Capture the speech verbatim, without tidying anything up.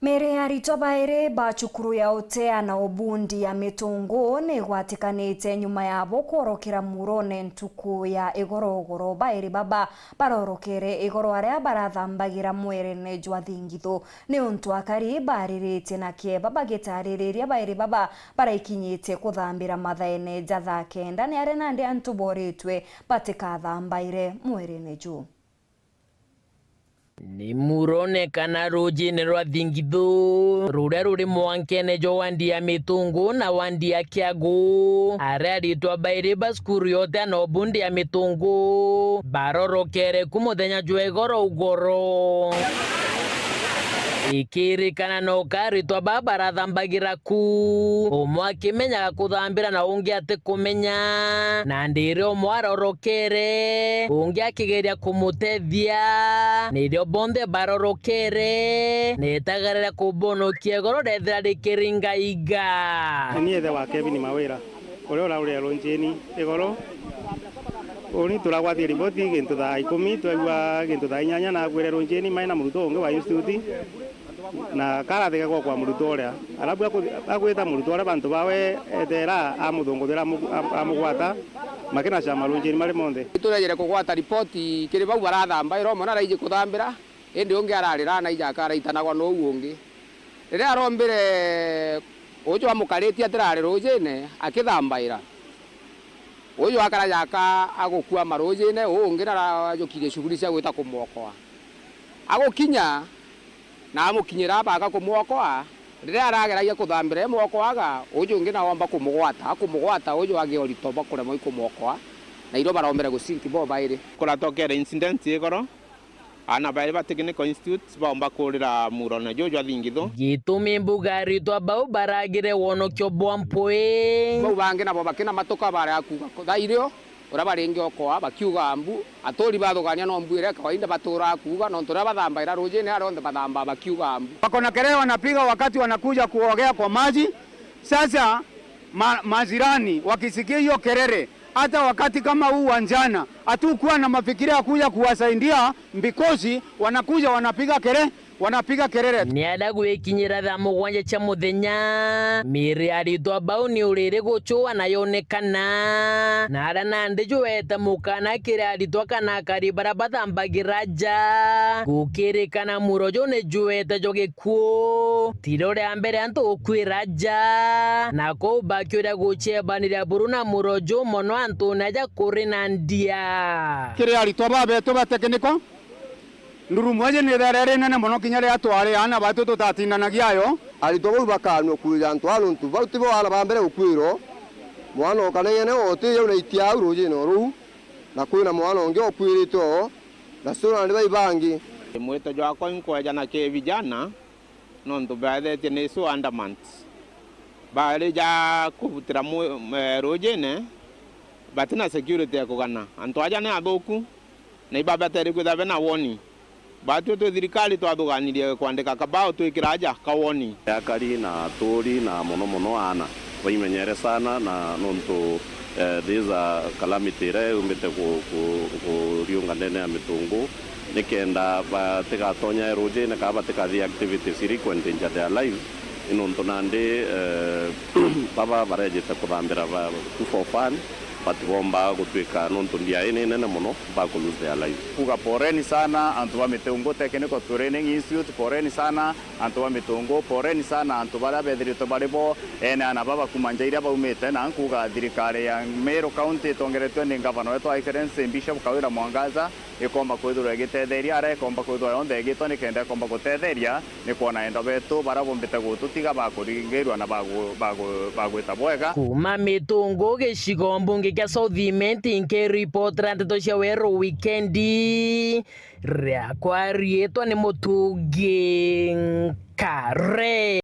Miri ya aritwa bairi ba cukuru ya utea na ubundi ya Mitungu ni igwatikanite nyuma yabo kworokera murone ntuku ya igoro ugoro. Bairi baba barorokere igoro aria barathambagira mwerene jwa Thingithu. Ni untu akari bariritie na kieba bagitaririria bairi baba baraikinyite kuthambira mathaene ja thaa kenda, ni aria nandi antu boritwe batikathambaire mwerene ju. Ni murone kana rujine rwa Thingithu, ruria ruri mwankene jwa wandi ya Mitungu na wandi ya Kiagu, aria aritwa bairi ba cukuru yote na ubundi ya Mitungu barorokere ku muthenya jwa igoro ugoro. Ikirikana no karitwa ba barathambagira ku, umwe akimenyaga kuthambira na ungi atikumenya, na ndiri umwe arorokere, ungi akigeria kumutethia, nirio bonthe barorokere, nitagarira kubonokia igoro rethira rikiringainga. Ni ithe wa Kevin Mawira, uria urauria runjini igoro. Uni turagwathia riboti gintu thaa ikumi, twaigua gintu thaa inyanya na agwire runjini mai na murutwo ungi wa institute. Na karathega gwa kwa murutwo uria, arabu aku-, agwita murutwo uria bantu bawe etera amuthunguthira amu-, am-, amugwata, makina cama runjini mari monthe. Turejere kugwata ripoti kiri bau barathamba, ira umwe naraiji kuthambira, indi ungi ararira naija akaraitanagwa nou ungi. Riria arombire uju amukaritie atirari rujine akithambaira, uju akara jaka agukua marujine, uu ungi narajukirie shughuli cia gwita kumwokoa. Agukinya na amukinyira abaka kumwokoa, riria arageragia kuthambira imwokoaga, uju ungi nawe omba kumugwata, akumugwata uju agia urito bwa kuremwa i kumwokoa, na irio barombere gusinki bo bairi. Kuratokere incident igoro, aana bairi ba Technical Institute baomba kurira murone juju jwa Thingithu. Gitumi mbuga aritwa bau baragire wonokio bwa mpwi. Bau bangi nabo bakina matuka baria kuuga thaa irio, uria baringi okoa, bakiuga mbu, aturi bathugania no mbu iria kawaida baturaa kuuga, nontu riria bathambaira rujini aria onthe bathambaa bakiuga mbu. Wako na kelele wanapiga wakati wanakuja kuogea kwa maji. Sasa ma-, majirani wakisikia hiyo kelele, hata wakati kama huu wa njana, hatukuwa na mafikira ya kuja kuwasaidia, because wanakuja wanapiga kele-, wanapiga kelele. Ni aria gwikinyira thaa mugwanja cia muthenya, miiri ya aritwa bau ni uriri gucua na yonekana. Na aria nandi juete mukana kiri aritwa kana akari baria bathambagira nja, gukirikana muro ju ni juete jwa gikuo. Tiro ria mbere antu gukwira nja, na kou bakiuria gucebaniria buru na muro ju mono antune aja kuri na ndia. Kiri aritwa babetu ba technical, ndurumo iji ni ithere iri nene mono kinya riria twari aana batu tutatindanagia ayo. Aritwa bau bakaanua kwija antu aa nontu bau tibo aana ba mbere gukwirwo. Mwana o kana iene o ti jau na itia au rujine o ruu, na kwina mwana ungi ukwirite o, na cio nandi bai bangi. Mwito jwakwa inkweja na ki vijana, nontu baethetie ni so adamant. Barija kubutira mu-, eh, rujine, batina security ya kugana. Antu aja ni athuku, na ibabateri kwithira bena warning. Batwi twi thirikari twathuganirie kwandika kabao twikira aja ka warning. Akari na aturi na mono mono aana baimenyere sana, na nontu, eh, this is a calamity iria yumbite ku-, ku-, kuriunga ndene ya Mitungu. Nikenda batigatonye rujine kana batikathii activities iria ikwendanger their life, ni nontu nandi, eh, baba barejite kuthambira ba-, tu for fun, batibomba gutwika nontu ndia ii ni nene mono, ba ku lose their life. Kuga poreni sana antu ba Mitungu Technical Training Institute, poreni sana antu ba Mitungu, poreni sana antu baria bethiritwe bari bo ene ana baba kuma nja iria baumite, na nkuga thirikari ya Meru County itongeretue ni ngavana wetu wa Excellency Bishop Kawira Mwangaza, ikomba kwithirwa igitetheria aria ikomba kwithirwa yonthe igitwa nikenda ikomba gutetheria ni kwona enda betu baria bombite gututiga bakuringirwa na bagu-, bagu-, bagwita bwega. Kuma Mitungu gicigo mbunge kia South Imenti, nkiripotera nteto cia Weru Wikendi, riakwa riitwa ni Mutungi Nkare.